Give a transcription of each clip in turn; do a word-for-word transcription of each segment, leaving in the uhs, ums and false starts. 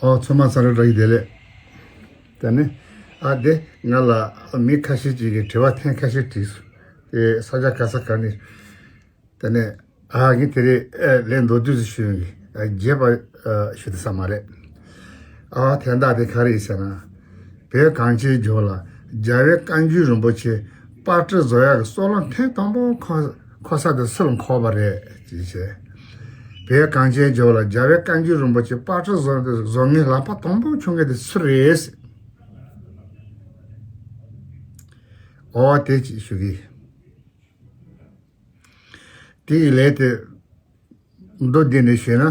ཨོ། ཚང་མ་ཚང་རེ་བཀྲ་ཤིས་བདེ་ལེགས། དེ་ནས་ཨ་དེ་ང་ལ་མི་ཁ་ཤས་ཅིག་གིས་དྲི་བ་ཐེངས་ཁ་ཤས་དྲིས་སོང་། དེ་ས་ཆ་ག་ས་ག་ནས། དེ་ནས་ཨ་གི་དེ་རེད། ཨེ་ལན་མདོར་བསྡུས་སུ་ཞུ་ཡོང་གི། ཨ་རྒྱས་པ་ཨ་ཞུ་ཐུབ་ས་མ་རེད། ཨ་དོན་དག་དེ་ག་རེ་ཡིན་ཟེར་ན། བོད་གངས་ཅན་ལྗོངས་ལ་རྒྱལ་བའི་བཀའ་འགྱུར་རིན་པོ་ཆེ་པར་སྐྲུན་བཟོ་ཡག་གི་སྲོག་ལམ་ཐེངས་དང་པོ་འཁོར་འཁོར་ས་དེ་སུ་ལ་འཁོར་བ་རེད་ཅེས་བཤད། བོད་གངས་ཅན་ལྗོངས་ལ་རྒྱལ་བའི་བཀའ་འགྱུར་རིན་པོ་ཆེ་པར་སྐྲུན་བཟོ་བཟོ་མཁན་ལག་པ་དང་པོ་ཁྱོད་མཁན་དེ་སུ་རེད། ཨོ་དེ་ཅིག་ཞུ་གི། དེ་ཡི་ལན་དེ་མདོར་བསྡུས་ནས་ཞུས་ན།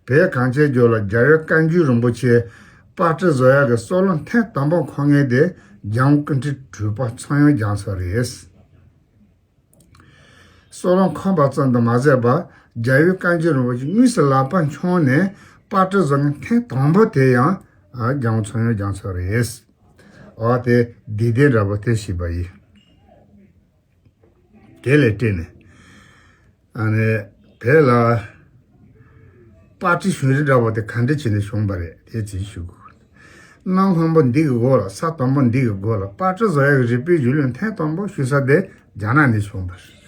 བོད་གངས་ཅན་ལྗོངས་ལ་རྒྱལ་བའི་བཀའ་འགྱུར་རིན་པོ་ཆེ་པར་སྐྲུན་བཟོ་ཡག་གི་སྲོག་ལམ་ཐེངས་དང་པོ་འཁོར་མཁན་དེ་ལྗང་སྐུ་ཕྲེང་དྲུག་པ་ཚངས་དབྱངས་རྒྱ་མཚོ་རེད། སྲོག་ལམ་འཁོར་བ་ཙམ་དུ་མ་ཟད་པར་རྒྱལ་བའི་བཀའ་འགྱུར་རིན་པོ་ཆེ་དངོས་སུ་ལག་པ་འཁྱོངས་ནས་པར་སྐྲུན་བཟོ་མཁན་ཐེངས་དང་པོ་དེ་ཡང་ཨ་རྒྱལ་བ་ཚངས་དབྱངས་རྒྱ་མཚོ་རེད། འོ་དེ་འདི་ལྡན་འདྲ་པོ་དེ་ཞིག་པ་ཡིན། དེ་ལས་བརྟེན་ནས་ཨ་ནི་བོད་ལ་པར་སྐྲུན་བྱུང་རིམ་འདྲ་པོ་དེ་ག་འདྲ་བྱས་ནས་བྱུང་བ་རེད། དེ་ཅིག་ཞུ་དགོས། གནམ་སྔོན་པོ་འདི་གི་འོག་ལ། ས་དྭངས་པོ་འདི་གི་སྒོ་ལ་པར་སྐྲུན་བཟོ་ཡག་གི་རིག་པའི་གཞུང་ལུགས་ཐེངས་དང་པོ་ཞུགས་ས་དེ་རྒྱ་ནག་ནས་བྱུང་བ་རེད།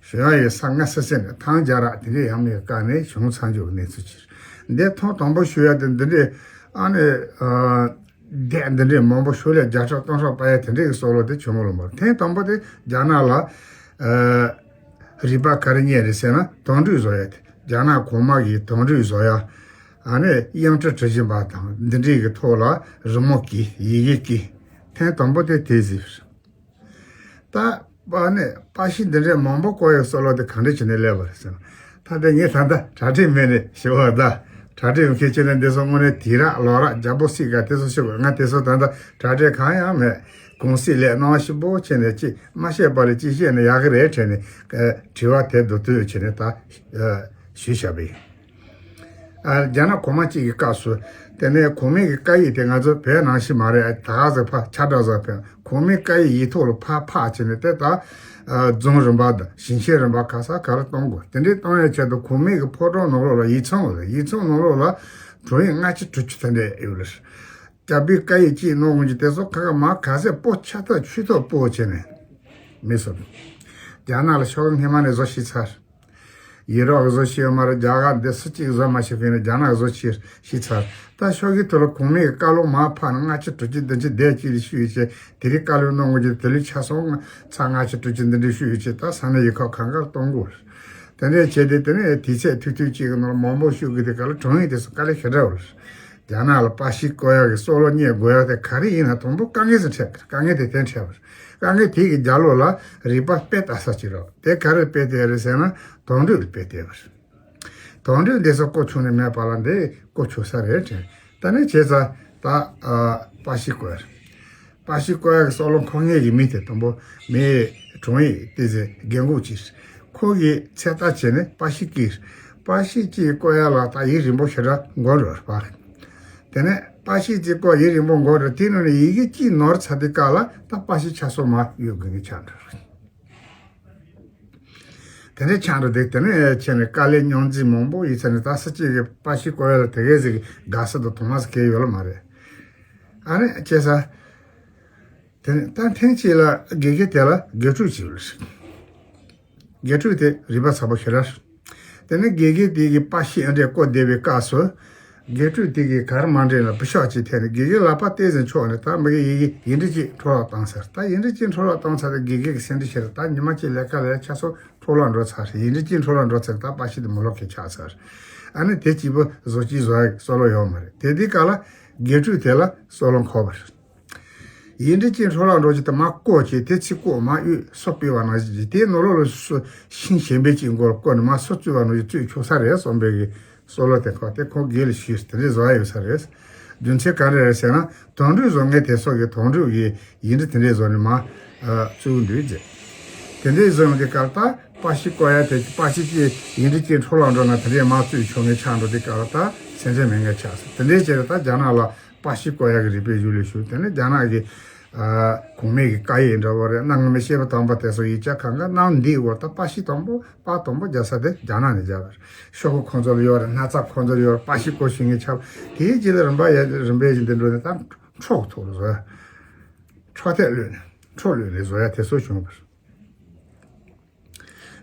ཞུ་ཡག་ཡི་ས་ང་སི་སི་ནས་ཐང་རྒྱལ་རབས་དེ་འདྲའི་ཡམ་ཡོད་སྐབས་ནས་བྱུང་ཚར་རྒྱུ་གི་གནས་ཚུལ་ཅིག་རེད། འདི་ཐེངས་དང་པོ་ཞུ་ཡག་དེ་འདི་འདྲའི་ཨ་ནི་ཨ་དེབ་འདི་འདྲའི་མང་པོ་ཤོག་ལྷེ་བརྒྱ་ཕྲག་སྟོང་ཕྲག་པ་ཡ་དེ་འདྲའི་གི་སྲོག་ལོ་དེ་བྱུང་མ་ལོ་མ་རེད། ཐེངས་དང་པོ་དེ་རྒྱ་ནག་ལ་ཨ་རིག་པ་ག་རེ་རྙེད་རེད་ཟེར་ན། དོན་གྲུབ་བཟོ་ཡག་དེ། རྒྱ་ནག་གོང་མ་གིས་དོན་གྲུབ་བཟོ་ཡག་ཨ་ནི་དབྱངས་སྒྲ་གྲུ་བཞི་པ་དང་འདི་འདྲའི་གི་ཐོག་ལ་རི་མོ་བྲིས། ཡི་གེ་བྲིས། ཐེངས་དང་པོ་དེ་དེ་ཟིག་རེད། ད་པ་ནས་པར་ཤིང་འདི་འདྲའི་མང་པོ་བརྐོ་ཡག་སྲོག་ལོ་དེ་ག་འདྲ་བྱས་ནས་སླེབས་པ་རེད་ཟེར་ན། ད་ལྟ་ངས་ད་ལྟ་དྲ་སྦྲེལ་མེད་ནས་ཞུ་བ་ད། དྲ་སྦྲེལ་མཁན་ཁྱེད་ནས་འདི་ཚོ་དངོས་གནས་དུས་རབས་ལོ་རབས་རྒྱལ་པོ་སྲིད་ག་དེ་ཚོ་ཞུ་དགོས། ང་དེ་ཚོ་ད་ལྟ་དྲ་སྦྲེལ་གང་ཡང་མེད། གུང་སེང་སླེབས་གནང་བ་ཞིབ་པོ་བྱས་ནས་ཅིག་མ་བཤད་པ་ལས་ཅིག་བཤད་ནས་ཡག་གི་རེད་དྲན་ནས་དྲི་བ་དེ་མདོར་བསྡུས་བྱས་ནས་ད་ཞུས་བཞག་པ་ཡིན། ཨ་རྒྱ་ནག་གོང་མ་གཅིག་གི་སྐབས་སུ། དེ་ནས་གོང་མའི་གི་བཀའ་ཡིག་དེ་ང་ཚོ་བོད་ནང་བཞིན་མ་རེད། ད་ག་ཟེ་ཕ་ཆ་འདྲ་ཟེ་ཕ་གོང་མའི་བཀའ་ཡིག་ཡིག་ཐོག་ལ་ཕར་ཕབ་བྱས་ནས་དེ་ད་རྫོང་རིམ་པ་དང་ཞིང་ཆེན་རིམ་པ་ག་ས་ག་ལ་གཏོང་དགོས། དེ་འདྲའི་གཏོང་ཡའི་ཆེད་དུ་གོང་མའི་གི་ཕོ་བྲང་ནང་ལོགས་ལ་ཡིག་ཚང་ཡོད་རེད། ཡིག་ཚང་ནང་ལོགས་ལ་དྲུང་ཡིག་ལྔ་བཅུ་དྲུག་ཅུ་དེ་འདྲ་ཡོད་རེད། རྒྱལ་པོའི་བཀའ་ཡིག་གཅིག་ནང་ངོས་ཀྱི་དེ་ཚོ་ཁ་ཁ་མ་ག་ཚད་པོ་ཆ་ཐག་ཆོད་ཐག་པོ་བྱས་ནས་མི་སོ། རྒྱ་ནག་ལ་ཤོག་སྔས་མ་ནས་བཟོ་ཤེས་ཚར། ཡེ་རོགས་བཟོ་ཤེས་ཡོད་མ་རེད། རྒྱ་གར་འདི་སུ་གཅིག་བཟོ་མ་ཤེས་པས་ན་རྒྱ་ནག་བཟོ་ཤེས་ཤེས་ཚར། ད་ཤོག་གི་ཐོག་ལ་གོང་མའི་བཀའ་ལུང་མར་ཕབ་ན་ལྔ་བཅུ་དྲུག་ཅུ་བདུན་ཅུ་བརྒྱད་ཅུ་ལ་ཞུ་ཡོད་ཅེས། དེ་རིང་བཀའ་ལུང་གནང་དགོས་ཀྱི་དེ་ལུས་ཆ་སོང་ཚར། ལྔ་བཅུ་དྲུག་ཅུ་འདི་འདྲ་ཞུ་ཡོད་ཅེས། ད་ས་གནས་ཡིག་ཁག་གང་གར་གཏོང་དགོས། དེ་འདྲས་བྱས་ཏེ་དེ་ནས་དུས་ཚོད་ཐུང་ཐུང་གཅིག་གི་ནང་ལ་མང་པོ་ཞུ་དགོས་དེ་ག་ལ་དྲུང་ཡིག་དེ་ཚོ་དཀའ་ལས་ཞེ་དྲག་ཡོད་རེད། རྒྱ་ནག་ལ་པར་ཤིང་བརྐོ་ཡག་གི་སྲོག་ལོ་རྙེད་དགོས་ཡག་དེ་ག་རེ་ཡིན་ན་དང་པོ་དཀའ་ངལ་ཟིག་འཕྲད་པ་རེད། དཀའ་ངལ་དེ་གཏན་འཕྲད་པ་རེད། དཀའ་ངལ་དེ་གི་རྒྱབ་ལོགས་ལ་རིག་པ་དཔེ་ལྟ་ས་ཅིག་རེད། དེ་ག་རེ་དཔེ་ལྟ་རེད་ཟེར་ན་དོན་གྲུབ་ལ་དཔེ་ལྟ་བ་རེད། དོན་གྲུབ་འདི་ཚོ་བརྐོ་ཆོག་ནི་མེད་པ་ལ་འདི་བརྐོ་ཆོག་ས་རེད་དྲན། ད་ནི་བྱས་ཙང་ད་ཨ་པར་ཤིང་བརྐོ་ཡག་རེད། པར་ཤིང་བརྐོ་ཡག་གི་སྲོག་ལོ་འཁོར་མཁན་གྱི་མི་དེ་དང་པོ་མི་དྲུང་ཡིག་དེ་ཚོའི་རྒན་གོག་ཅིག་རེད། ཁོ་གིས་ཚོད་ལྟ་བྱས་ནས་པར་ཤིང་བརྐོས་རེད། པར་ཤིང་གཅིག་བརྐོ་ཡག་ལ་ད་ཡིག་རིང་པོ་ཞེ་དྲག་འགོར་འགྲོ་རེད་པ། དེ་ནས་པར་ཤིང་གཅིག་བརྐོ་ཡིག་རིང་པོ་འགོར་རེད། དེའི་ནང་ནས་ཡི་གེ་གཅིག་ནོར་ཚར་དུས་སྐབས་ལ་ད་པར་ཤིང་ཆ་སོགས་མར་གཡུག་དགོས་ངེས་ཆགས་འགྲོ་རེད། དེ་ནས་ཆགས་འགྲོ་དུས་དེ་ནས་ཁྱེད་ནས་དཀའ་ལས་མྱོང་རྫས་མང་པོ་ཡིན་ཚར་ནས་ད་སུ་གཅིག་གིས་པར་ཤིང་བརྐོ་ཡག་ལ་དེ་གས་ཟིག་དགའ་ས་དང་དུང་བ་ཟིག་གས་ཡོད་ལ་མ་རེད། ཨ་ནི་བྱས་ཙང་། དེ་ནས་ད་ཐེངས་གཅིག་ལ་དགེ་རྒན་དེ་ལ་དགེ་ཕྲུག་ཅིག་ཡོད་རེད། དགེ་ཕྲུག་དེ་རིག་པ་ཚ་པོ་ཞེ་དྲག་རེད། དེ་ནས་དགེ་རྒན་དེ་གིས་པར་ཤིང་ཨ་འདྲས་བརྐོ་བསྡད་པའི་སྐབས་སུ། དགེ་ཕྲུག་དེ་གིས་ག་རེ་མ་འདྲེན་ལ་བུ་ཤོག་ཅིག་འཐེན་ནས་དགེ་རྒན་ལག་པ་བལྟས་ཟིན་ཆོག་ནས་ད་མི་གིས་ཡི་གེ་ཡིག་འབྲུ་གཅིག་འཕྲོ་བརླག་བཏང་ཚར། ད་ཡིག་འབྲུ་གཅིག་འཕྲོ་བརླག་བཏང་ཚར་དེ་དགེ་རྒན་གྱིས་སེམས་ཁྲལ་བྱས་རེད། ད་ཉི་མ་གཅིག་ལས་ཀ་ལས་ཆ་སོགས་འཕྲོ་བརླག་འགྲོ་ཚར་རེད། ཡིག་འབྲུ་གཅིག་འཕྲོ་བརླག་འགྲོ་ཚར་ད་པར་ཤིང་དེ་མི་ལོག་གི་ཆགས་ཚར། ཨ་ནི་དེ་གཅིག་པུ་བཟོ་གཅིག་བཟོ་ཡག་སྲོག་ལོ་ཡོད་མ་རེད། དེ་དུས་སྐབས་ལ་དགེ་ཕྲུག་དེ་ལ་སྲོག་ལོ་འཁོར་བ་རེད། ཡིག་འབྲུ་གཅིག་འཕྲོ་བརླག་འགྲོ་རྒྱུ་དེ་མར་བརྐོ་བྱས་དེ་ཚིག་བརྐོས་མར་གཡུགས་སོ་སྤེལ་བ་ནང་བཞིན་གྱིས་དེའི་ནང་ལོགས་ལ་སུ་ཤིང་གཞན་པའི་གཅིག་མགོ་ལ་བརྐོས་ནས་མར་སོ་བཙུགས་པ་ནང་བཞིན་བཙུགས་ཆོག་ས་རེད་བསམ་པའི་གི་སྲོག་ལོ་དེ་ཁོ་དེ་ཁོ་དགེ་ལ་ཞུས་དེ་འདྲས་བཟོ་ཡ་ཡོད་ས་རེད། རྒྱུ་མཚན་ག་རེ་རེད་ཟེར་ན་དོན་གྲུབ་བཟོ་མཁན་དེ་སོགས་ཀྱིས་དོན་གྲུབ་ཀྱི་ཡིག་འབྲུ་དེ་འདྲས་བཟོ་ནས་མར་བཙུགས་འདུག་ཟེར། དེ་འདྲས་བཟོས་ཡོང་དུས་སྐབས་ད་པར་ཤིང་བརྐོ་ཡ་དེ་པར་ཤིང་གཅིག་ཡིག་འབྲུ་གཅིག་འཕྲོ་བརླག་འགྲོ་ན་དེ་འདྲས་མར་བཙུགས་ཆོག་མཁན་ཆགས་འགྲོ་དུས་སྐབས་ལ་ད་སེམས་ཁྲལ་མེད་མཁན་ཆགས་སོང་། དེ་འདྲས་བྱས་ཏེ་ད་རྒྱ་ནག་ལ། པར་ཤིང་བརྐོ་ཡག་གི་རིག་པའི་གཞུང་ལུགས་ཞུགས། དེ་ནས་རྒྱ་ནག་གི་ ཨ། གོང་མའི་གི་བཀའ་ཡིག་འདྲ་བོ་རེད། གནའ་སྔ་མོའི་བཤད་པ་དམ་པ་དེ་ཚོ་ཡིག་ཆ་གང་ག་གནང་འདིའི་འོག་ད་པར་ཤིང་དང་པོ་པར་དང་པོ་རྒྱག་ས་དེ་རྒྱ་ནག་ནས་རྒྱག་པ་རེད། ཤོག་གུ་ཁོང་ཚོ་ལ་ཡོད་རེད། སྣག་ཚ་ཁོང་ཚོ་ལ་ཡོད་རེད། པར་ཤིང་བརྐོ་ཤེས་མཁན་ཆགས། དེའི་རྗེས་ལ་རིམ་པ་ཡ་རིམ་པས་བཞིན་དུ་འགྲོ་ནས་ད་འཕྲོག་ཐུག་ལ་བཟོ་ཡ། འཕྲོག་ཐད་གློད་ནས་འཕྲོག་གློད་ནས་བཟོ་ཡ་དེ་ཚོ་བྱུང་བ་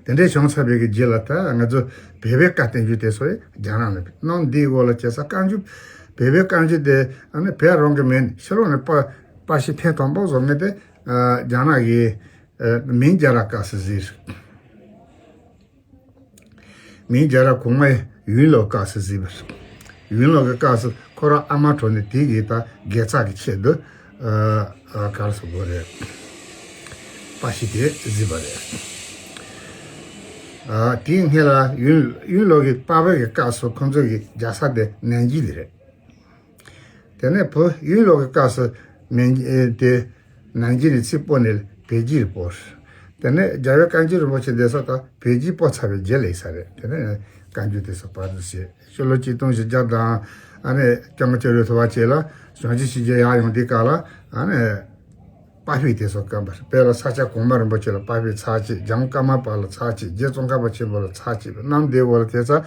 རེད། དེ་འདྲའི་བྱུང་ཚར་བའི་གི་རྗེས་ལ་ད་ང་ཚོ་བོད་པའི་བཀའ་བསྟན་འགྱུར་དེ་ཚོ་རྒྱ་ནག་ནས་ནང་འདིའི་འོག་ལ་བྱས་ས་བཀའ་འགྱུར། བོད་པའི་བཀའ་འགྱུར་དེ་ཨ་ནི་བོད་རང་གི་མིན། ཕྱི་ལོགས་ནས་པར་པར་ཤིང་ཐེངས་དང་པོ་བཟོ་མཁན་དེ་ཨ་རྒྱ་ནག་གི་ཨ་མིང་རྒྱལ་རབས་སྐབས་སུ་གཟིགས། མིང་རྒྱལ་རབས་གོང་མ་ཡུན་ལོ་སྐབས་སུ་གཟིགས་པ་རེད། ཡུན་ལོ་གི་སྐབས་སུ་ཁོ་རང་ཨ་མ་གྲོངས་ནས་དེ་གི་ད་དགེ་རྩ་གི་ཆེད་དུ་ཨ་ཨ་ག་རེ་ཟེར་དགོས་རེད། པར་ཤིང་དེ་གཟིགས་པ་རེད། ཨ་དེའི་སྔོན་ལ་ཡུན་ཡུན་ལོ་གི་པར་བརྒྱབ་པའི་གི་སྐབས་སུ་ཁོང་ཚོ་གི་རྒྱག་ས་དེ་ནན་ཅིང་དེ་རེད། དེ་ནས་བོད་ཡུན་ལོ་གི་སྐབས་སུ་མིང་ཨེ་དེ་ནན་ཅིང་ནས་ཚིག་སྤོས་ནས་བོད་ཡིག་ལ་སྤོས། དེ་ནས་རྒྱལ་བའི་བཀའ་འགྱུར་རིན་པོ་ཆེ་འདི་ཚོ་ད་བོད་ཡིག་སྤོ་ཚར་བའི་རྗེས་ལ་ཡིན་ས་རེད། དེ་ནས་བཀའ་འགྱུར་དེ་ཚོ་པར་དུ་བྱས། ཕྱི་ལོ་ཆིག་སྟོང་བཞི་བརྒྱ་དང་ཨ་ནི་སྐྱབས་མགོན་ཆེན་པོ་ཐུབ་པ་ཆེ་ལ་བྱང་ཆུབ་ཤིང་རྗེ་ཡར་ཡོང་དུས་སྐབས་ལ་ཨ་ནི་པར་ཕུད་དེ་ཚོ་བཀབ་པ་རེད། དཔེར་ན་ས་སྐྱ་གོང་མ་རིན་པོ་ཆེ་ལ་པར་ཕུད་ཚར་གཅིག། འཇམ་དབྱངས་ཀརྨ་པ་ལ་ཚར་གཅིག། རྗེ་ཙོང་ཁ་པ་ཆེན་པོ་ལ་ཚར་གཅིག། གནམ་བདེ་བོ་ལ་དེ་ཚོ་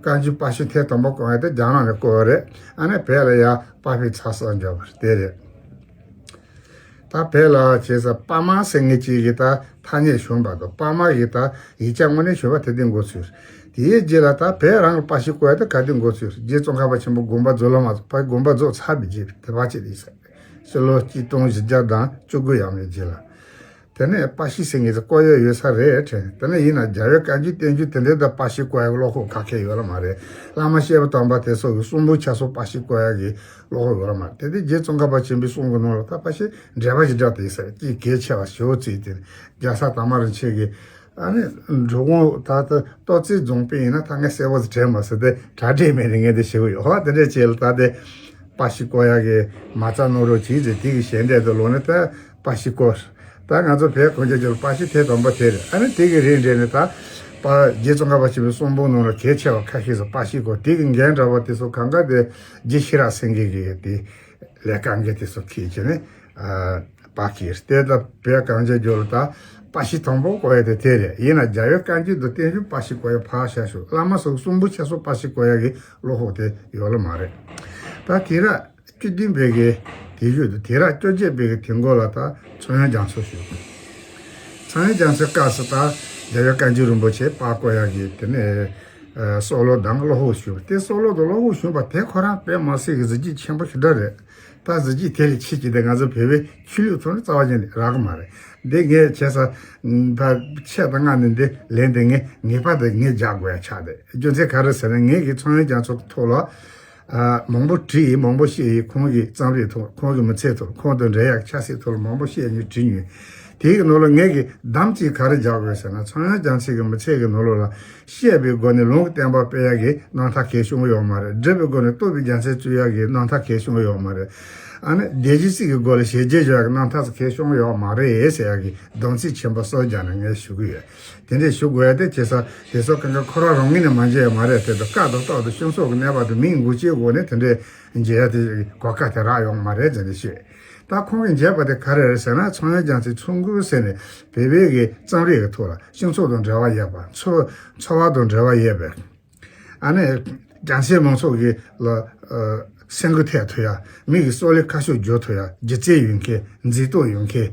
བཀའ་འགྱུར་པར་ཤིང་ཐེངས་དང་པོ་བརྐོས་ཡ་དེ་རྒྱ་ནག་ནས་བརྐོས་པ་རེད། ཨ་ནི་བོད་ལ་ཡར་པར་ཕུད་ཚར་སོང་འཇོག་པ་རེད། དེ་རེད། ད་བོད་ལ་བྱས་ཙང་པར་མ་ཟེར་མཁན་ཅིག་གི་ད་ཐ་སྙད་བྱུང་བ་དང་། པར་མ་གི་ད་ཡིག་ཆ་དངོས་གནས་བྱུང་བ་དེ་དུས་འགོ་ཚུགས། དེའི་རྗེས་ལ་ད་བོད་རང་གི་པར་ཤིང་བརྐོ་ཡ་དེ་ག་དུས་འགོ་ཚུགས། རྗེ་ཙོང་ཁ་པ་ཆེན་པོ་དགོངས་པ་རྫོགས་ལ་མ་ཕར་དགོངས་པ་རྫོགས་ཚར་བའི་རྗེས་དེ་བར་ཆད་དེ་ཡིན་ས་རེད། ཕྱི་ལོ་ཆིག་སྟོང་བཞི་བརྒྱ་དང་བཅུ་དགུ་ཡར་མའི་རྗེས་ལ། དེ་ནས་པར་ཤིང་ཟེར་མཁན་ཚོ་བརྐོ་ཡ་ཡོད་ས་རེད་དྲན། དེ་ནས་ཡིན་ན་རྒྱལ་བའི་བཀའ་འགྱུར་བསྟན་འགྱུར་དེ་འདྲའི་ད་པར་ཤིང་བརྐོ་ཡ་གི་བློ་ཁོག་ག་གེ་ཡོད་ལ་མ་རེད། བླ་མ་བཤད་པ་དམ་པ་དེ་ཚོ་གི་གསུང་འབུམ་ཆ་ཚང་པར་ཤིང་བརྐོ་ཡ་གི་བློ་ཁོག་ཡོད་ལ་མ་རེད། དེ་དུས་རྗེ་ཙོང་ཁ་པ་ཆེན་པོའི་གསུང་གི་ནང་ལ་ད་པར་ཤིང་འགྲེལ་པ་ཞིག་བསྒྲགས་ཏེ་ཡིན་ས་རེད། དེ་གལ་ཆེ་བ་ཞེ་པོ་བརྩིས་ཏེ། རྒྱལ་ས་དར་མ་རིན་ཆེན་གྱི་ཨ་ནི་འབྲི་གུང་ད་ལྟ་སྟོད་རྩེ་རྫོང་དཔོན་ཡིན་ན། ད་ངས་གསལ་པོ་ཞིག་དྲན་མ་སོང་། དེ་གྲ་སྒྲིག་མེད་ནས་ངས་དེ་ཞུ་གི་ཡོད། ཧོ། དེ་འདྲས་བྱས་ལ་ད་དེ་པར་ཤིང་བརྐོ་ཡ་གི་མ་རྩ་གནང་རོགས་གྱིས་ཟེར། དེ་གི་ཞལ་འདེབས་དུ་ལོག་ནས་ད་པར་ཤིང་བརྐོས། ད་ང་ཚོ་བོད་གངས་ཅན་ལྗོངས་ལ་པར་ཤིང་ཐེངས་དང་པོ་དེ་རེད། ཨ་ནི་དེ་གི་རིང་འབྲེལ་ནས་ད་པར་རྗེ་ཙོང་ཁ་པ་ཆེན་པོའི་གསུང་འབུམ་ནང་ལ་གལ་ཆེ་བ་ཁ་ཤས་སུ་པར་ཤིང་བརྐོས། དེ་གི་འགན་འདྲ་བ་དེ་ཚོ་གང་ག་དེ་རྗེ་ཤེས་རབ་སེང་གེ་གི་དེ་ལས་ཀ་འགན་དེ་ཚོ་འཁྱེར་བྱས་ནས་ཨ་པར་བརྐོས། དེ་ད་བོད་གངས་ཅན་ལྗོངས་ལ་ད་པར་ཤིང་དང་པོ་བརྐོ་ཡ་དེ་དེ་རེད། ཡིན་ན་རྒྱལ་བའི་བཀའ་འགྱུར་དང་བསྟན་འགྱུར་པར་ཤིང་བརྐོ་ཡ་ཕར་བཞག་ཤོག། བླ་མ་སོགས་གསུང་འབུམ་ཆ་ཚང་པར་ཤིང་བརྐོ་ཡ་གི་བློ་ཁོག་དེ་ཡོད་ལ་མ་རེད། ད་དུས་རབས་བཅུ་བདུན་པའི་གི་དུས་མཇུག་དང་དུས་རབས་བཅོ་བརྒྱད་པའི་གི་དུས་འགོ་ལ་ད་ཚངས་དབྱངས་རྒྱ་མཚོ་བཞུགས། ཚངས་དབྱངས་རྒྱ་མཚོའི་སྐབས་སུ་ད་རྒྱལ་བའི་བཀའ་འགྱུར་རིན་པོ་ཆེ་པར་བརྐོ་ཡ་གི་དེ་ནས་ཨ་སྲོག་བླུ་དང་བློ་ཕུགས་བྱུང་། དེ་སྲོག་བླུ་དང་བློ་ཕུགས་བྱུང་བ་དེ་ཁོ་རང་དཔེ་མི་སྲིད་ཀྱི་གཟི་བརྗིད་ཆེན་པོ་ཞེ་དྲག་རེད། ད་གཟི་བརྗིད་དེ་ལས་ཆེ་གི་དེ་ང་ཚོ་བོད་པའི་ཆོས་ལུགས་ཐོག་ནས་རྩ་བ་ཉིད་ནས་རག་གི་མ་རེད། འདི་ངས་བྱས་ཙང་ཕར་ཆེད་དུ་མངགས་ནས་འདི་ལན་དེ་ངས་ངེས་པར་དུ་ངས་རྒྱག་དགོས་ཡ་ཆགས་ཏེ། རྒྱུ་མཚན་ག་རེ་ཟེར་ན། ངས་གི་ཚངས་དབྱངས་རྒྱ་མཚོ་གི་ཐོག་ལ་ཨ་མང་པོ་བྲིས་ཡིན། མང་པོ་བཤད་ཡིན། ཁོང་གི་རྩོམ་རིག་ཐོག་ཁོང་གི་མི་ཚེའི་ཐོག་ཁོང་དང་འབྲེལ་ཡག་ཆབ་སྲིད་ཐོག་ལ་མང་པོ་བཤད་མྱོང་བྲིས་མྱོང་། དེའི་ནང་ལ་ངས་གི་གདམ་གཅིག་ག་རེ་རྒྱག་དགོས་ཟེར་ན། ཚངས་དབྱངས་རྒྱ་མཚོ་གི་མི་ཚེ་གི་ནང་ལོགས་ལ་བཤད་པའི་སྒོ་ནས་ལུང་གི་བསྟན་པ་སྤེལ་ཡག་གི་རྣམ་ཐར་གང་ཡང་བྱུང་གི་ཡོད་མ་རེད། སྒྲུབ་པའི་སྒོ་ནས་རྟོགས་པའི་རྒྱལ་མཚན་རྩོད་ཡག་གི་རྣམ་ཐར་གང་ཡང་བྱུང་གི་ཡོད་མ་རེད། ཨ་ནི་སྡེ་བཞི་སྲིད་ཀྱི་སྒོ་ལ་ཞལ་མཇལ་བྱ་ཡག་གི་རྣམ་ཐར་ཚོ་གང་ཡང་བྱུང་གི་ཡོད་མ་རེད་ཟེར་ཡག་གི་སྡོམ་ཚིག་ཆེན་པོ་གསུམ་རྒྱག་ནས་ངས་ཞུ་གི་ཡོད། དེ་འདྲས་ཞུ་དགོས་ཡ་དེ་བྱས་ཙང་དེ་ཚོ་གང་ག་ཁོ་རང་རང་ངོས་ནས་མ་མཇལ་ཡ་མ་རེད། དེ་དང་བཀའ་དང་ཐོག་ཏུ་སྤྱི་ཚོགས་ཀྱི་གནས་བབ་དང་མིའི་འགུལ་སྐྱོད་འོག་ནས་དེ་འདྲས་མཇལ་ཡ་དེ་གོ་སྐབས་དེ་རག་ཡོད་མ་རེད་ཟེར་ནས་བཤད། ད་ཁོང་གིས་མཇལ་བ་དེ་ག་རེ་རེད་ཟེར་ན། ཚངས་དབྱངས་རྒྱ་མཚོའི་ཚོགས་འགུགས་ཟེར་ནས་བོད་པའི་གི་རྩོམ་རིག་གི་ཐོག་ལ་སྤྱི་ཚོགས་དང་འབྲེལ་བ་ཡོད་པ། འཚོ་འཚོ་བ་དང་འབྲེལ་བ་ཡོད་པའི། ཨ་ནི་རྒྱ་ཆེའི་མང་ཚོགས་ཀྱི་ལ་ཨ་སེམས་འགུལ་ཐེབས་ཐུབ་ཡ། མི་གི་སྲོག་ལ་ཁ་ཕྱོགས་འཇོག་ཐུབ་ཡ། སྒྱུ་རྩལ་ཡོད་མཁན། མཛེས་སྡུག་ཡོད་མཁན།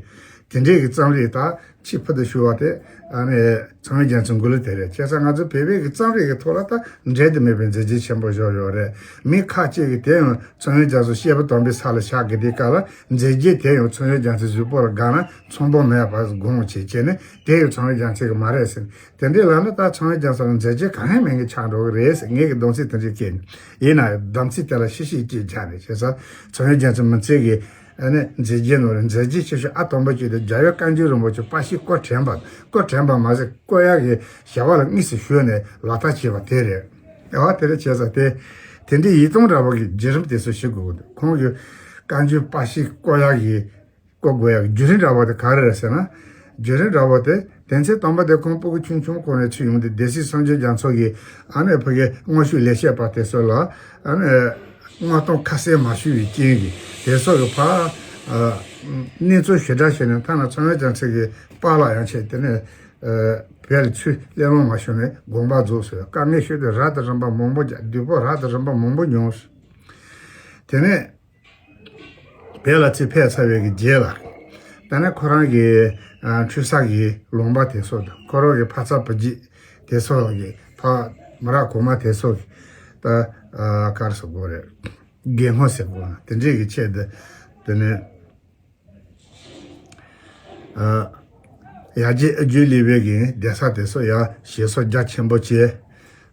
དེ་འདྲའི་གི་རྩོམ་རིག་ད་ཆེས་ཕུལ་དུ་ཞུ་བ་དེ་ཨ་ནི་ཚངས་དབྱངས་རྒྱ་མཚོའི་མགུར་གླུ་དེ་རེད། བྱས་ཙང་ང་ཚོ་བོད་པའི་གི་རྩོམ་རིག་གི་ཐོག་ལ་ད་འགྲན་དུ་མེད་པའི་མཛད་རྗེས་ཆེན་པོ་བཞག་ཡོད་རེད། མི་ཁ་ཅིག་གིས་དེ་ཡང་ཚངས་དབྱངས་རྒྱ་མཚོ་བཤད་པ་དམ་པའི་ས་ལ་བཞག་གི་དེ་ག་ལ་མཛད་རྗེས་དེ་ཡང་ཚངས་དབྱངས་རྒྱ་མཚོའི་གཟུགས་པོ་ལ་དགའ་ན་ཚོང་དཔོན་མེད་པ་དགོངས་བྱས་བྱས་ནས་དེ་ཡང་ཚངས་དབྱངས་རྒྱ་མཚོའི་གི་མ་རེད་ཟེར། དེ་འདྲའི་ལབ་ན་ད་ཚངས་དབྱངས་རྒྱ་མཚོ་ལ་མཛད་རྗེས་གང་ཡང་མེད་མཁན་ཆགས་འགྲོ་གི་རེད་ཟེར། ངས་གི་སྡོམ་ཚིག་དེ་འདྲ་བཀལ་ནས། ཡིན་ན་སྡོམ་ཚིག་དེ་ལ་ཤི་ཤི་གཅིག་སྦྱར་ནས། བྱས་ཙང་ཚངས་དབྱངས་རྒྱ་མཚོའི་མི་ཚེ་གི་ཨ་ནི་མཛད་རྗེས་ནོར་མཛད་རྗེས་ཆེ་ཤོས་ཨ་དང་པོ་གཅིག་དེ་རྒྱལ་བའི་བཀའ་འགྱུར་རིན་པོ་ཆེ་པར་ཤིང་བརྐོས་དྲན་པ། བརྐོས་དྲན་པ་མ་ཟད་བརྐོ་ཡག་གི་བྱ་བ་ལ་དངོས་སུ་ཞུགས་ནས་ལག་བསྟར་བྱས་པ་དེ་རེད། ཨ་དེ་རེད། བྱས་ཙང་དེ་དེ་འདྲའི་ཡིད་རྟོན་འདྲ་བོ་གི་བརྒྱུད་རིམ་དེ་ཚོ་ཞིག་དགོས་ཀྱི་འདུག་ཁོང་གི་བཀའ་འགྱུར་པར་ཤིང་བརྐོ་ཡག་གི་བརྐོ་དགོས་ཡག་བརྒྱུད་རིམ་འདྲ་བོ་དེ་ག་རེ་རེད་ཟེར་ན། བརྒྱུད་རིམ་འདྲ་བོ་དེ་དོན་ཚན་དང་པོ་དེ་ཁོང་སྤུ་གུ་ཆུང་ཆུང་སྒང་ནས་ཚུད་ཡོང་དུས་སྡེ་སྲིད་སངས་རྒྱས་རྒྱ་མཚོ་གིས་ཨ་ནི་ཕ་གི་དངོས་ཤུགས་ལས་བྱེད་པ་དེ་ཚོ་ལ་ཨ་ནི་མངགས་གཏོང་ཁ་གསལ་མ་ཞུས་པའི་རྐྱེན་གྱིས་དེ་ཚོ་གི་ཕར་ གནས་ཚུལ་ཞེ་དྲག་བྱས་ནས་ཐ་ན་ཚངས་དབྱངས་རྒྱ་མཚོ་གི་པཱ་ལགས་ཡང་བྱས། དེ་ནས་བོད་ལ་ཚུར་སླེབས་ལོང་མ་བྱུང་ནས་དགོངས་པ་རྫོགས་སོང་། དཀའ་ངལ་ཤོར་ཏེ་ར་དང་རིམ་པ་མང་པོ་རྒྱག་བདུད་པོ་ར་དང་རིམ་པ་མང་པོ་མྱོང་། དེ་ནས་བོད་ལ་ཚུར་ཕེབས་ཚར་བའི་གི་རྗེས་ལ། ད་ནི་ཁོ་རང་གི་འཁྲུངས་ས་གི་ལུང་པ་དེ་ཚོ་དང་ཁོ་རང་གི་ཕ་ཚ་བུ་རྒྱུད་དེ་ཚོ་གི་ཕ་མི་རབས་གོང་མ་དེ་ཚོ་གི་ད་ག་རེ་ཟེར་དགོས་རེད། དགེ་སློང་ཟེར་དགོས་ན་དེ་འདྲས་ཀྱི་ཆེད་དུ་དེ་ནས་ཡར་རྒྱས་ཨ་རྒྱུད་ལས་པའི་གི་གདན་ས་དེ་ཚོ་ཡར་ཞེ་སོར་རྒྱ་ཆེན་པོ་བྱས།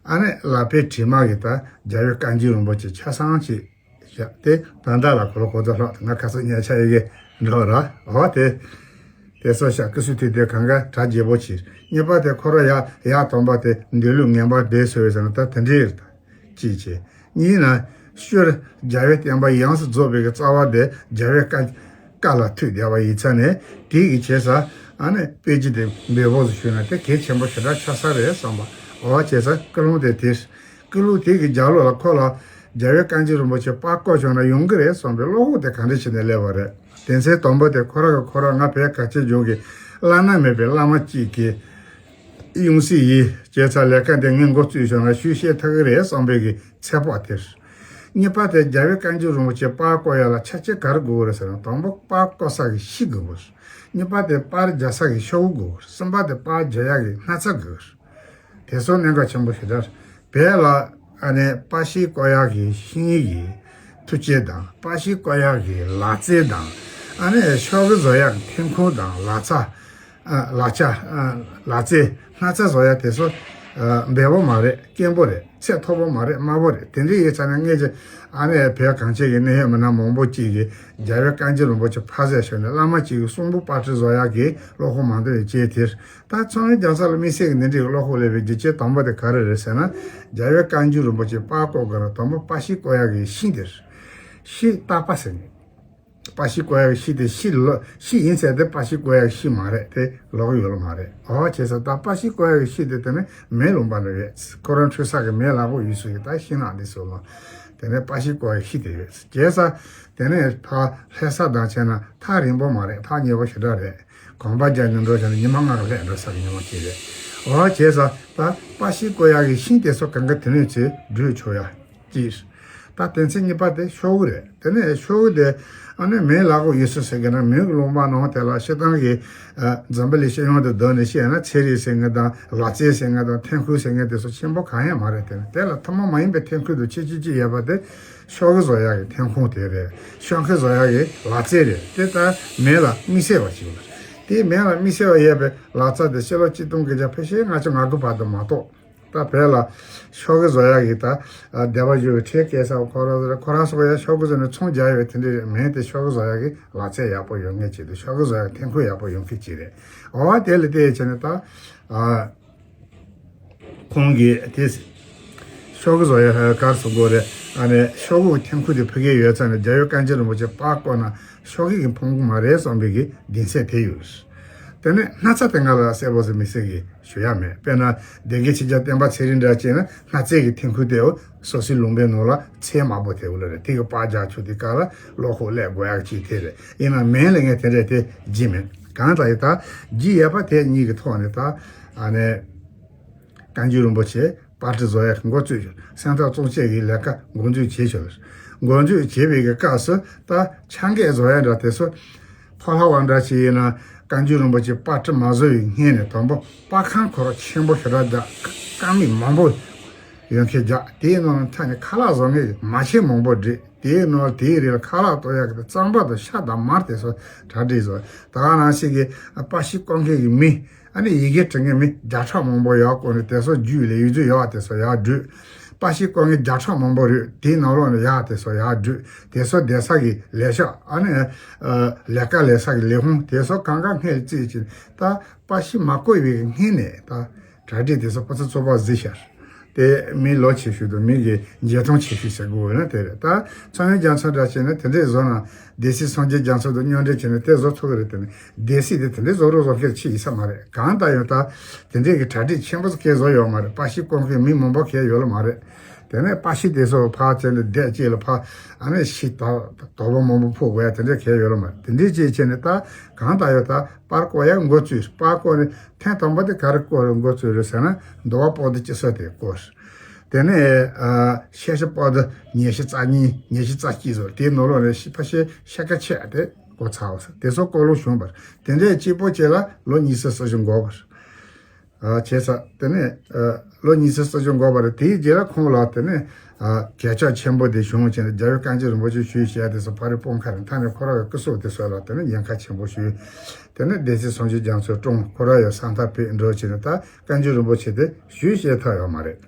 ཨ་ནི་ལག་པའི་དྲི་མ་གི་ད་རྒྱལ་བའི་བཀའ་འགྱུར་རིན་པོ་ཆེ་ཆ་ཚང་ཅིག་བཞག་སྟེ། ད་ལྟ་ལ་གོ་ལོ་གོ་ཚོད་ལྷག་ང་ཁ་སང་ཉལ་ཆ་ཡི་གེ་འགྲོ་ར་འོ་དེ། དེ་ཚོ་ཤ་ཀི་སུ་ཐི་དེ་གང་ག་གྲ་རྒྱས་པོ་བྱས། གཉིས་པ་དེ་ཁོ་ར་ཡ་ཡ་དམ་པ་དེ་འདོད་ལུགས་ངན་པ་བསྡད་སོང་བས་ཟེར་ན་ད་དེ་འདྲའི་ཅིག་བྱས། གཉིས་ན་སྤྱིར་རྒྱལ་བའི་བསྟན་པ་ཡོངས་སུ་རྫོགས་པའི་གི་རྩ་བ་དེ་རྒྱལ་བའི་བཀའ་བཀའ་ལ་ཐུག་བསྡད་པ་ཡིན་ཙང་ནས་དེ་གི་བྱས་ས་ཨ་ནི་དཔེ་ཅི་དེ་འབེལ་པོ་ཞུས་ན་དེ་གལ་ཆེན་པོ་ཞེ་དྲག་ཆགས་ས་རེད་བསམ་པ། འོ་བྱས་ས་ཀུན་སློང་དེ་དེ། ཀུན་སློང་དེ་གི་རྒྱབ་ལོགས་ལ་ཁོ་ལ་རྒྱལ་བའི་བཀའ་འགྱུར་རིན་པོ་ཆེ་པར་བརྐོས་བྱུང་ན་ཡོང་གི་རེད་བསམ་པའི་བློ་ཁོག་དེ་ག་འདྲ་བྱས་ནས་སླེབས་པ་རེད། དེ་ཚེ་དང་པོ་དེ་ཁོ་ར་གི་ཁོ་ར་ང་བོད་གངས་ཅན་ལྗོངས་ཀྱི་བླ་ན་མེད་པའི་བླ་མ་གཅིག་གི་ཡང་སྲིད་ཡིན། བྱས་ཙང་ལས་ཀ་འདི་ངས་འགོ་བཙུགས་བྱུང་ན་ཤུགས་ཤེས་ཐུབ་ཀྱི་རེད་བསམ་པའི་གི་ཚོད་དཔག་དེ། གཉིས་པ་དེ་རྒྱལ་བའི་བཀའ་འགྱུར་རིན་པོ་ཆེ་པར་བརྐོ་ཡ་ལ་ཆ་རྐྱེན་ག་རེ་དགོས་རེད་ཟེར་ན། དང་པོ་པར་བརྐོ་ས་གི་གཞི་དགོས་རེད། གཉིས་པ་དེ་པར་རྒྱག་ས་གི་ཤོག་བུ་དགོས་རེད། གསུམ་པ་དེ་པར་རྒྱག་ཡ་གི་སྣག་ཚ་དགོས་རེད། དེ་ཚོ་གནད་འགག་ཆེན་པོ་ཞེ་དྲག་རེད། བོད་ལ་ཨ་ནི་པར་ཤིང་བརྐོ་ཡག་གི་ཤིང་གི་མཐུ་ཆས་དང་། པར་ཤིང་བརྐོ་ཡག་གི་ལག་རྩལ་དང་། ཨ་ནི་ཤོག་གུ་བཟོ་ཡག་གི་ཐོན་ཁུངས་དང་ལག་ཆ། ཨ་ལག་ཆ། ཨ་ལག་རྩལ། སྣག་ཚ་བཟོ་ཡག་དེ་ཚོ་ཨ་འབེལ་པོ་མ་རེད། སྐྱེན་པོ་རེད། ཚད་མཐོ་པོ་མ་རེད། དམའ་པོ་རེད། དེ་འདྲ་ཡིན་ཙང་ནས་ངས་ཀྱི་ཨ་ནི་བོད་གངས་ཅན་གྱི་གནད་ཡོད་མི་སྣ་མང་པོ་ཅིག་གིས་རྒྱལ་བའི་བཀའ་འགྱུར་རིན་པོ་ཆེ་ཕར་ཟད་བྱས་ནས་བླ་མ་གཅིག་གི་གསུང་འབུམ་པར་སྐྲུན་བཟོ་ཡག་གི་བློ་ཁོག་མ་འདོར་བའི་རྐྱེན་དེར། ད་ཚངས་དབྱངས་རྒྱ་མཚོ་ལ་དམིགས་བསལ་གྱི་འདི་འདྲའི་བློ་ཁོག་སླེབས་པའི་རྒྱུ་རྐྱེན་དང་པོ་དེ་ག་རེ་རེད་ཟེར་ན། རྒྱལ་བའི་བཀའ་འགྱུར་རིན་པོ་ཆེ་པར་བརྐོ་དགོས་ན་དང་པོ་པར་ཤིང་བརྐོ་ཡག་གི་ཤིང་དེ་རེད། ཤིང་སྟག་པ་ཟེར་ནས། པར་ཤིང་བརྐོ་ཡག་གི་ཤིང་དེ་ཤིང་ལོ་ཤིང་ཡིན་ཟེར་ཏེ་པར་ཤིང་བརྐོ་ཡག་གི་ཤིང་མ་རེད། དེ་ལོག་ཡོད་ལ་མ་རེད། འོ་བྱས་ཙང་ད་པར་ཤིང་བརྐོ་ཡག་གི་ཤིང་དེ་དེ་ནས་མེ་ལུང་པ་ནས་ཡོད། ཁོ་རང་འཁྲུངས་ས་གི་མེ་ལ་ཕོག་ཡོད་ས་གི་ད་ཤིང་ནགས་འདི་ཚོ་ལ། དེ་ནས་པར་ཤིང་བརྐོ་ཡག་གི་ཤིང་དེ་ཡོད། བྱས་ཙང་དེ་ནས་ཕར་ལྷ་ས་དང་བྱས་ན་ཐག་རིང་པོ་མ་རེད། ཐག་ཉེ་པོ་ཞེ་དྲག་རེད། གོམ་པ་རྒྱག་ནས་འགྲོ་བྱས་ན་ཉི་མ་ལྔ་གི་སླེབས་འགྲོ་ས་གི་ཉི་མ་གཅིག་རེད། འོ་བྱས་ཙང་ད་པར་ཤིང་བརྐོ་ཡག་གི་ཤིང་དེ་ཚོ་གང་ག་དེ་ནས་ཚུར་བསྒྲུབ་ཆོག་ཡག་གཅིག། ད་དོན་ཚན་གཉིས་པ་དེ་ཤོག་གུ་རེད། དེ་ནས་ཤོག་གུ་དེ་ཨ་ནི་མེ་ལ་ཕོག་ཡོད་ས་ཟེར་གི་ན་མེ་གི་ལུང་པ་ནང་དེ་ལ་སྤྱིར་བཏང་གི་ཨ་འཛམ་བུ་གླིང་སྤྱི་ཡོངས་དུ་བསྡུར་ནས་བཤད་ན་ཚན་རིག་ཟེར་མཁན་དང་ལག་རྩལ་ཟེར་མཁན་དང་ཐོན་ཁུངས་ཟེར་མཁན་དེ་ཚོ་ཆེན་པོ་གང་ཡང་མ་རེད། དེ་ནི་དེ་ལ་ཐུན་མོང་མ་ཡིན་པའི་ཐོན་ཁུངས་དུ་ཆེ་ཆེ་ཆེ་ཡོད་པ་དེ་ཤོག་གུ་བཟོ་ཡག་གི་ཐོན་ཁུངས་དེ་རེད། ཤོག་གུ་བཟོ་ཡག་གི་ལག་རྩལ་རེད། དེ་ལྟར་མེ་ལ་དམིགས་བསལ་བ་ཞིག་ཡོད་པ་རེད། དེ་མེ་ལ་དམིགས་བསལ་བ་ཡོད་པའི་ལག་རྩལ་དེ་ཕྱི་ལོ་ཆིག་སྟོང་དགུ་བརྒྱ་ཕལ་ཆེར་ལྔ་བཅུ་ང་དགུ་བར་དུ་མ་གཏོགས། ད་བོད་ལ་ཤོག་གུ་བཟོ་ཡག་གི་ད་སྡེ་པ་ཞིག་གི་ཁྲལ་བཀལ་ས་ཁོ་རང་ཁོ་རང་ཚོ་ཡང་ཤོག་གུ་བཟོས་ནས་ཚོང་རྒྱག་ཡོད་པའི་དེ་འདྲའི་མེད་དེ། ཤོག་གུ་བཟོ་ཡག་གི་ལག་རྩལ་ཡག་པོ་ཡོད་མཁན་ཅིག་དང་ཤོག་གུ་བཟོ་ཡག་ཐོན་ཁུངས་ཡག་པོ་ཡོད་མཁན་ཅིག་རེད། འོ་དེ་ལ་བལྟས་བྱས་ནས་ད་ཨ་ཁོང་གིས་དེ་ཤོག་གུ་བཟོ་ཡག་ག་རེ་ཟེར་དགོས་རེད། ཨ་ནི་ཤོག་གུ་ཐོན་ཁུངས་དེ་ཕ་གིར་ཡོད་ཙང་ནས་རྒྱལ་བའི་བཀའ་འགྱུར་རིན་པོ་ཆེ་པར་བརྐོས་ན་ཤོག་གུ་གིས་ཕོངས་གི་མ་རེད་བསམ་པའི་གི་གདེང་ཚོད་དེ་ཡོད། དེ་ནས་སྣག་ཚ་དེ་ང་ལ་གསལ་པོ་ཟེར་མི་སྲིད་གི་ཞུ་ཡག་མེད། དཔེར་ན་སྡེ་དགེ་ཆོས་རྒྱལ་བསྟན་པ་ཚེ་རིང་འདྲ་བྱས་ན་སྣག་རྩེ་གི་ཐོན་ཁུངས་དེ་འོ་སོ་སོའི་ལུང་པའི་ནང་ལ་ཚལ་དམར་པོ་དེ་འོ་ལ་རེད། དེ་གི་པར་རྒྱག་ཆོག་དེ་ག་ལ་བློ་ཁོག་སླེབས་དགོས་ཡག་ཅིག་དེ་རེད། ཡིན་ན་མིང་ལ་ངས་དེ་འདྲས་དེ་བགྱིས་མེད། གང་ལྟར་ཡིན་ད་བགྱིས་ཡོད་པ་དེ་གཉིས་ཀྱི་ཐོག་ནས་ད་ཨ་ནི་བཀའ་འགྱུར་རིན་པོ་ཆེ་པར་སྐྲུན་བཟོ་ཡག་འགོ་བཙུགས་ཡོད། སེམས་ཐག་གཙང་བཅད་ཀྱི་ལས་ཀ་འགོ་འཛུགས་བྱས་ཆོག་འགོ་འཛུགས་བྱས་པའི་གི་སྐབས་སུ་ད་ཆ་འགོད་བཟོ་ཡག་འདྲ་དེ་ཚོ་ཕོ་ལྷ་བ་འདྲ་ཞིག་ཡིན་ན་བཀའ་འགྱུར་རིན་པོ་ཆེ་པར་སྐྲུན་མ་བཟོ་བའི་སྔོན་ནས་དང་པོ་པར་ཁང་ཁོ་ར་ཆེན་པོ་ཞེ་དྲག་རྒྱག་ཀ་མིག་མང་པོ་ཡོད་མཁན་རྒྱག་དེའི་ནང་ལ་ཐ་ནས་ཁ་ལག་བཟོ་མཁན་མ་ཆེན་མང་པོ་བསྒྲིགས། དེའི་ནང་དེའི་རིགས་ལ་ཁ་ལག་གཏོར་ཡག་གི་རྩམ་པ་དང་ཤ་དང་མར་དེ་ཚོ་གྲ་སྒྲིག་བཟོ། ད་ག་ནང་བཞིན་གྱི་པར་ཤིང་བརྐོ་མཁན་གྱི་མི། ཨ་ནི་ཡི་གེ་འབྲི་མཁན་མི་བརྒྱ་ཕྲག་མང་པོ་ཡག་བསྐོ་ནས་དེ་ཚོ་རྒྱུས་ལས་ཡུལ་རྒྱུས་ཡག་དེ་ཚོ་ཡག་བསྒྲུགས། པར་ཤིང་བརྐོ་མཁན་བརྒྱ་ཕྲག་མང་པོ་རེད། དེའི་ནང་ལོགས་ནས་ཡག་དེ་ཚོ་ཡག་བསྒྲུགས། དེ་ཚོ་བསྡད་ས་གི་ལས་ཤག་ཨ་ནི་ལས་ཀ་ལས་ས་གི་ལས་ཁུངས་དེ་ཚོ་གང་ག་སྔས་བརྩིས་ཀྱི་ད་པར་ཤིང་མ་བརྐོས་པའི་སྔས་ནས་ད། གྲ་སྒྲིག་དེ་ཚོ་ཕར་ཚུར་ཚོགས་པ་གཟིགས་ཤར། དེ་མི་ལོ་ཆེ་ཤོས་དང་མི་གི་འཇོན་ཐང་ཆེ་ཤོས་ཟེར་དགོས་ན་དེ་རེད། ད་ཚངས་དབྱངས་རྒྱ་མཚོ་འདྲ་བྱས་ན་དེ་འདྲས་བཟོ་ན་སྡེ་སྲིད་སངས་རྒྱས་རྒྱ་མཚོ་དང་མཉམ་འབྲེལ་བྱས་ནས་དེ་བཟོ་ཐུབ་ཀྱི་རེད། དེ་ནི་སྡེ་སྲིད་དེ་དེ་འདྲས་བཟོ་རོགས་བཟོ་མཁན་ཆེ་ཡིན་ས་མ་རེད། གང་ལྟར་ཡང་ད་དེ་འདྲས་ཀྱི་གྲ་སྒྲིག་ཆེན་པོ་ཟིག་གས་བཟོ་ཡོད་མ་རེད། པར་ཤིང་བརྐོ་མཁན་མི་མང་པོ་གས་ཡོད་ལ་མ་རེད། དེ་ནས་པར་ཤིང་དེ་ཚོ་ཕར་བྱས་ནས་སྡེབ་གཅིག་ལ་ཕར་ཨ་ནི་ཤིང་དོ་དོ་པོ་མང་པོ་ཕུབ་དགོས་ཡ་དེ་འདྲ་གལ་ཡོད་ལ་མ་རེད། དེ་འདྲའི་ཅིག་བྱས་ནས་ད་གང་ལྟར་ཡོད་ད་པར་བརྐོ་ཡ་འགོ་བཙུགས། པར་བརྐོས་ནས་ཐེངས་དང་པོ་དེ་ག་རེ་བརྐོ་རེད་འགོ་བཙུགས་རེད་ཟེར་ན་འདུལ་བ་པོ་ཏི་སྤྱི་སྲོལ་དེ་བརྐོས། དེ་ནས་ཨ་ཤེར་ཕྱིན་པོ་ཏི་ཉི་ཤུ་རྩ་གཉིས་ཉི་ཤུ་རྩ་གཅིག་བཟོས། དེའི་ནང་ལོགས་ནས་ཤི་ཕ་ཤེ་ཤ་ཁ་ཆད་དེ་བརྐོ་ཚར་བ་ཟེར། དེ་ཚོ་བརྐོ་ལུགས་བྱུང་བ་རེད། དེ་འདྲའི་གཅིག་པོ་བྱས་ལ་ལོ་ཉི་ཤུ་རྩ་བཞི་འགོར་བ་རེད། ཨ་བྱས་ཙང་དེ་ནས་ཨ་ལོ་ཉི་ཤུ་རྩ་བཞི་འགོར་བ་རེད། དེའི་རྗེས་ལ་ཁོང་ལ་དེ་ནས་ཨ་གྱལ་ཆག་ཆེན་པོ་དེ་བྱུང་བྱས་ནས་རྒྱལ་བའི་བཀའ་འགྱུར་རིན་པོ་ཆེ་ཞུས་བྱས་དེ་ཚོ་ཕ་རི་སྤུངས་ཁ་རེད། མཐའ་ནས་ཁོ་ར་བའི་སྐུ་སྲོག་དེ་སོགས་ལ་དེ་ནས་ཉེན་ཁ་ཆེན་པོ་ཞུས། དེ་ནས་སྡེ་སྲིད་སངས་རྒྱས་རྒྱ་མཚོའི་དྲུང་ཁོ་ར་ཡ་ས་མཐར་ཕེབས་འགྲོ་བྱས་ནས་ད་བཀའ་འགྱུར་རིན་པོ་ཆེ་དེ་ཞུས་བྱས་ཐོབ་ཡོད་མ་རེད།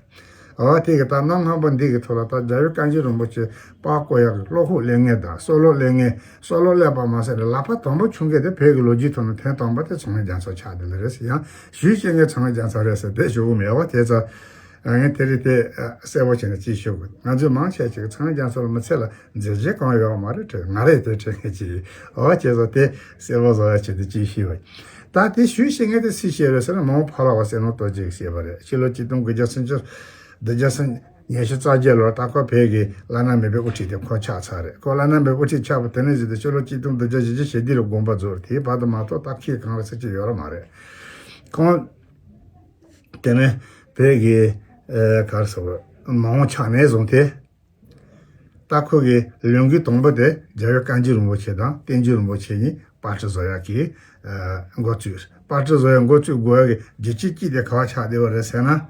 འོ་དེ་གི་ད་གནམ་སྔོན་པོ་འདི་གི་ཐོག་ལ་ད་རྒྱལ་བའི་བཀའ་འགྱུར་རིན་པོ་ཆེ་པར་བརྐོ་ཡག་གི་བློ་ཁོག་ལེན་མཁན་དང་སྲོག་བློ་ལེན་མཁན་སྲོག་བློ་ལེན་པ་མ་ཟད་ནས་ལག་པ་དང་པོ་ཆུང་མཁན་དེ་བོད་ཀྱི་ལོ་རྒྱུས་ཐོག་ནས་ཐེངས་དང་པོ་དེ་ཚངས་དབྱངས་རྒྱ་མཚོ་ཆགས་བསྡད་ལེ་རེད་ཟེར། ཡང་ཞུས་བཤད་མཁན་ཚངས་དབྱངས་རྒྱ་མཚོ་རེད་ཟེར་དེ་ཞུ་གི་མེད་པ་དེ་ཚོ་ངས་དེ་རིང་དེ་གསལ་པོ་བྱས་ནས་ཅིག་ཞུ་དགོས། ང་ཚོས་མང་ཆེ་ཅིག་ཚངས་དབྱངས་རྒྱ་མཚོ་ལ་མི་ཚེ་ལ་མཛད་རྗེས་གང་ཡོད་མ་རེད་དྲན། ང་རེད་དེ་དྲན་མཁན་ཅིག་ཡིན། འོ་བྱས་ཙང་དེ་གསལ་པོ་བཟོ་ཡ་ཆེད་དུ་ཅིག་ཞུས་པ་ཡིན། ད་དེ་ཞུས་བཤད་མཁན་དེ་སུས་བཤད་རེད་ཟེར་ན་མ་འོངས་ཕ་བླ་བ་བསོད་ནམས་རྡོ་རྗེས་བཤད་པ་རེད། ཕྱི་ལོ་ཆིག་སྟོང་དགུ་བརྒྱ་སུམ་ཅུ་བདུན་བརྒྱ་སུམ་ཉི་ཤུ་རྩ་བརྒྱད་ལོར་ད་ཁོ་བོད་ཀྱི་བླ་ན་མེད་པའི་དབུ་ཁྲིད་དེ་ཁོ་ཆགས་ཚར་རེད། ཁོ་བླ་ན་མེད་པའི་དབུ་ཁྲིད་ཆགས་པ་དེ་ནས་བཟུང་སྟེ་ཕྱི་ལོ་ཆིག་སྟོང་བདུན་བརྒྱ་བཞི་བཅུ་ཞེ་བདུན་ལ་དགོངས་པ་རྫོགས། དེའི་བར་དུ་མ་གཏོགས་ད་ཁྱི་གང་རེད་ཟེར་གྱི་ཡོད་ར་མ་རེད། ཁོང་དེ་ནས་བོད་ཀྱི་ཨ་ག་རེ་ཟེར་བ་མ་འོངས་ཆགས་ནས་བཟུང་སྟེ། ད་ཁོ་གི་ལས་འགུལ་དང་པོ་དེ་རྒྱལ་བའི་བཀའ་འགྱུར་རིན་པོ་ཆེ་དང་བསྟན་འགྱུར་རིན་པོ་ཆེ་གཉིས་པར་སྐྲུན་བཟོ་ཡག་གི་ཨ་འགོ་བཙུགས། པར་སྐྲུན་བཟོ་ཡག་འགོ་བཙུགས་དགོས་ཡག་གི་རྒྱུ་རྐྱེན་གཅིག་དེ་ག་པར་ཆགས་བསྡད་པ་རེད་ཟེར་ན།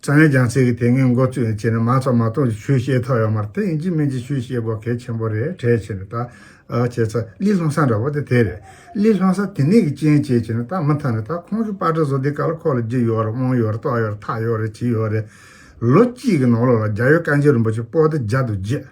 ཚངས་དབྱངས་རྒྱ་མཚོ་གིས་དེ་སྔོན་འགོ་བཙུགས་བྱས་ནས་མང་ཙམ་མ་གཏོགས་ཞུ་ཤེས་ཐུབ་ཡོད་མ་རེད། དེ་ཡིན་གཅིག་མིན་གཅིག་ཞུ་ཤེས་དགོས་གལ་ཆེན་པོ་རེད་དྲན་བྱས་ནས་ད་ཨ་བྱས་ཙང་གླེང་སློང་ས་འདྲ་བོ་དེ་དེ་རེད། གླེང་སློང་ས་དེ་ནས་ཀྱི་རྐྱེན་བྱས་བྱས་ནས་ད་མུ་མཐུད་ནས་ད་ཁོང་གི་པར་སྐྲུན་བཟོ་དུས་སྐབས་ལ་ཁོ་ལ་རྒྱུ་ཡོད་རེད། དབང་ཡོད་རེད། རྟོགས་ཡོད་རེད། ཐག་ཡོད་རེད། བྱས་ཡོད་རེད། ལོ་གཅིག་གི་ནང་ལོགས་ལ་རྒྱལ་བའི་བཀའ་འགྱུར་རིན་པོ་ཆེ་པོ་ཏི་བརྒྱ་དང་བརྒྱད།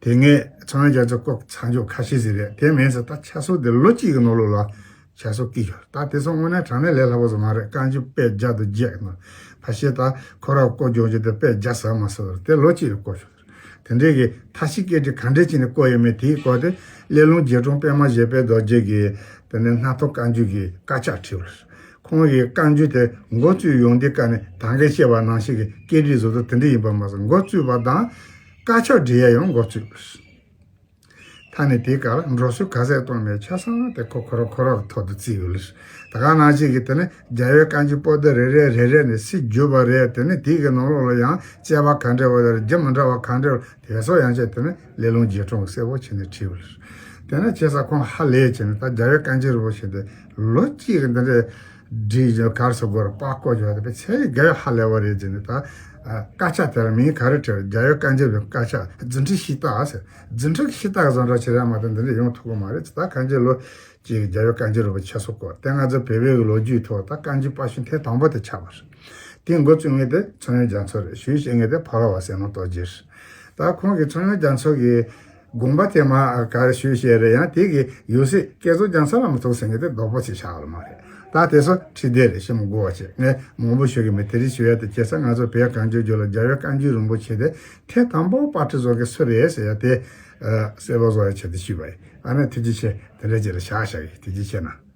དེ་སྔའི་ཚངས་དབྱངས་རྒྱ་མཚོ་བརྐོས་ཚར་ཆོག་ཁ་ཤས་ཤིག་རེད། དེ་མིན་ཚེ་ད་ཆ་ཚང་དེ་ལོ་གཅིག་གི་ནང་ལོགས་ལ་ཆ་ཚང་བརྐོས་ཡོད། ད་དེ་ཚོ་དངོས་གནས་དྲང་གནས་ལས་སླ་པོ་ཟིག་མ་རེད། བཀའ་འགྱུར་དཔེ་བརྒྱ་དང་བརྒྱད་ནང་ཕལ་ཆེར་ད་ཁོ་ར་བརྐོས་རྒྱུ་དེ་དཔེ་བརྒྱ་ཟིན་མ་སོང་རེད། དེ་ལོ་གཅིག་ལ་བརྐོས་ཆོག་རེད། དེ་འདྲའི་གི་ཐབས་ཤེས་སྐད་འདྲ་ག་འདྲ་བྱས་ནས་བརྐོས་ཡོད་མེད་དེའི་སྐོར་དེ་སླེ་ལུང་རྗེ་དྲུང་པདྨ་བཞད་པའི་རྡོ་རྗེ་གིས་དེ་ནས་སྣར་ཐང་བཀའ་འགྱུར་གྱི་དཀར་ཆག་བྲིས་པ་རེད། ཁོང་གིས་བཀའ་འགྱུར་དེ་འགོ་བཙུགས་ཡོང་དུས་སྐབས་ནས་ད་གིན་བཤད་པ་ནང་བཞིན་གྱི་སྐད་འདྲ་བཟོ་འདྲ་དེ་འདྲ་ཡིན་པ་མ་ཟད་འགོ་བཙུགས་པ་དང་དཀར་ཆག་འབྲི་ཡ་ཡང་འགོ་བཙུགས་པ་རེད། ད་ནི་དེའི་སྐབས་ལ་འགྲོ་སོང་ག་ཚད་གཏོང་མེད་ཆ་ཚང་དེ་ཁོ་ཁོ་ར་ཁོ་ར་གི་ཐོག་ཏུ་བརྩིས་ཡོད་ལ། ད་ག་ནང་བཞིན་གྱི་དེ་ནི་རྒྱལ་བའི་བཀའ་འགྱུར་པོ་ཏི་རེ་རེ་རེ་རེ་ནས་ཚིག་བརྒྱུད་པ་རེད། དེ་ནི་དེའི་གི་ནང་ལོགས་ལ་ཡང་དཔྱད་པ་ག་འདྲ་བ་དང་རྒྱུ་མི་འདྲ་བ་ག་འདྲ་བ་དེ་ཚོ་ཡང་བྱས་དེ་ནི་སླེ་ལུང་རྗེ་དྲུང་གིས་གསལ་པོ་བྱས་ནས་བྲིས་པ་རེད། དེ་ནས་བྱས་ཙང་ཁོང་ཧ་ལས་བྱས་ནས་ད་རྒྱལ་བའི་བཀའ་འགྱུར་རིན་པོ་ཆེ་དེ་ལོ་གཅིག་གི་འདི་འདྲའི་བྲིས་བཞག་གར་སོ་སྒོར་པར་བརྐོས་བཞག་དེ་དཔེ་ཚད་ལས་བརྒལ་བའི་ཧ་ལས་པ་རེད་བྱས་ནས་ད་ཨ་དཀར་ཆག་དེ་ལ་མིང་ག་རེ་བྲིས། རྒྱལ་བའི་བཀའ་འགྱུར་བའི་དཀར་ཆག་རྫུ་འཕྲུལ་ཤིང་རྟ་ཟེར། རྫུ་འཕྲུལ་ཤིང་རྟ་གི་བཟོ་འདྲ་བྱེད་ར་མ་གཏོགས་འདི་འདྲ་ཡོང་ཐུབ་ཀྱི་མ་རེད། ད་གང་ཅི་ལོ་གཅིག་རྒྱལ་བའི་བཀའ་འགྱུར་རིན་པོ་ཆེ་སོ་སྐོར་དེ་ང་ཚོ་བོད་པའི་གི་ལོ་རྒྱུས་ཐོག་ད་བཀའ་འགྱུར་པར་བྱུང་ཐེངས་དང་པོ་དེ་ཆགས་པ་རེད། དེ་འགོ་བཙུགས་མཁན་དེ་ཚངས་དབྱངས་རྒྱ་མཚོ་རེད། ཞུས་བཤད་མཁན་དེ་ཕ་བླ་བ་བསོད་ནམས་རྡོ་རྗེ་རེད། ད་ཁོང་གིས་ཚངས་དབྱངས་རྒྱ་མཚོ་གི་དགོངས་པ་དེ་མ་ག་རེ་ཞུས་བཤད་རེད། ཡང་དེ་གི་ཡོད་ཚད་བསྐྱེད་རྫོགས་རྒྱ་མཚོ་ལ་མི་ཐུག་ཟེར་མཁན་དེ་རྡོག་པོ་ཆེ་ཆགས་ཡོད་མ་རེད། ད་དེ་ཚོ་ཁྲིད་བདེ་རེད། ཤི་མི་དགོས་པ་བྱས། ངས་མང་པོ་ཞུ་གི་མེད། དེ་རིང་ཞུ་ཡ་དེ་བྱས་ཙང་ང་ཚོ་བོད་གངས་ལྗོངས་ལྗོངས་ལ་རྒྱལ་བའི་བཀའ་འགྱུར་རིན་པོ་ཆེ་དེ་ཐེངས་དང་པོ་པར་སྐྲུན་བཟོ་མཁན་སུ་རེད་ཟེར་ཡ་དེ་ཨ་གསལ་པོ་བཟོ་ཡ་ཆེད་དུ་ཞུས་པ་ཡིན། ཨ་ནི་ཐུགས་རྗེ་ཆེ། དེ་འདྲ་ཅིག་ལ་བཞག་བཞག་གི་ཐུགས་རྗེ་ཆེ་གནང་།